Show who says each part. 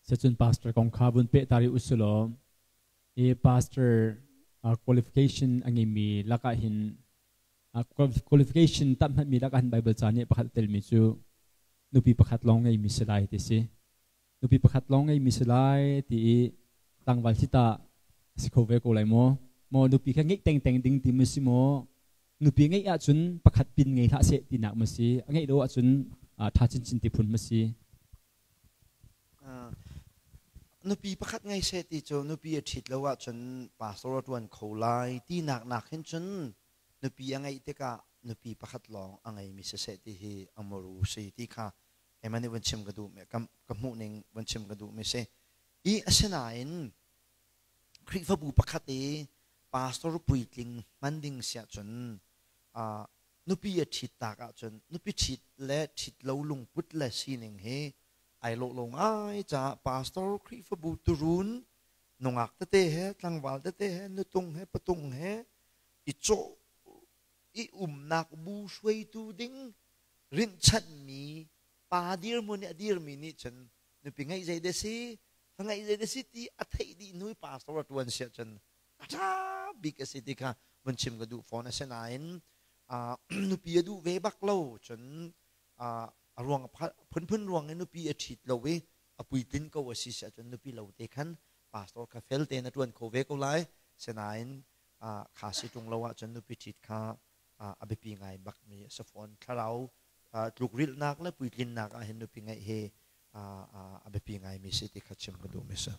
Speaker 1: Secun pastor kong kha vun peh ta rih usilaw i pastor qualification a ngeimi lakah hin qualification tam hmanmi lakah hin Bible ca nih pakhat telmi cu nupi pakhat lawng ngeimi si lai ti si. Nupi pakhat lawng ngeimi si lai ti i tlangval hi tah a si kho ve ko lai maw? Maw nupi kha ngeih tengteng ding ti maw si maw? Nupi ngeih ahcun pakhat pin ngei hlah seh tinak maw si? A ngeih lo ahcun ṭha chinchin ti phun maw si?
Speaker 2: Nupi pakhat ngei seh ti cu nupi a ṭhit lo ahcun pastor a ṭuan kho lai tinak nak hin cun nupi a ngeih tikah nupi pakhat lawng a ngeimi siseh ti hi a muru si ti kha keimah nih vun chim ka duh ka hmuh ning vun chim ka duh mi si. I asinain Khrihfabu pakhat i pastor puitling hman ding si ahcun nupi a ṭhit tak ahcun nupi ṭhit le ṭhit lo lungput le sining hi ai lawh lo ngai caah pastor Khrihfabu turun nungak tete he tlangval tete he nutung he patung he i cawh i umnak bu hruaitu ding rinhchanhmi pa dirhmun i a dirmi nih cun nupi ngeih zei dah si fa ngeih zei dah si ti a theih dih hnu i pastor a ṭuan si ahcun a ṭha bik a si ti kha vun chim ka duh fawn. Asinain nupi a duh ve bak lo cun a ruang phunphun ruang i nupi a ṭhit lo i a puitlin ko a si si ahcun nupi lo te khan pastor kha fel tein a ṭuan kho ve ko lai. Sinain kha si ṭung lo ahcun nupi ṭhit kha a biapi ngai bakmi a si fawn. Thlarau tlukrilhnak le puitlinnak ah hin nupi ngeih hi a biapi ngaimi si ti kha chim ka duhmi si.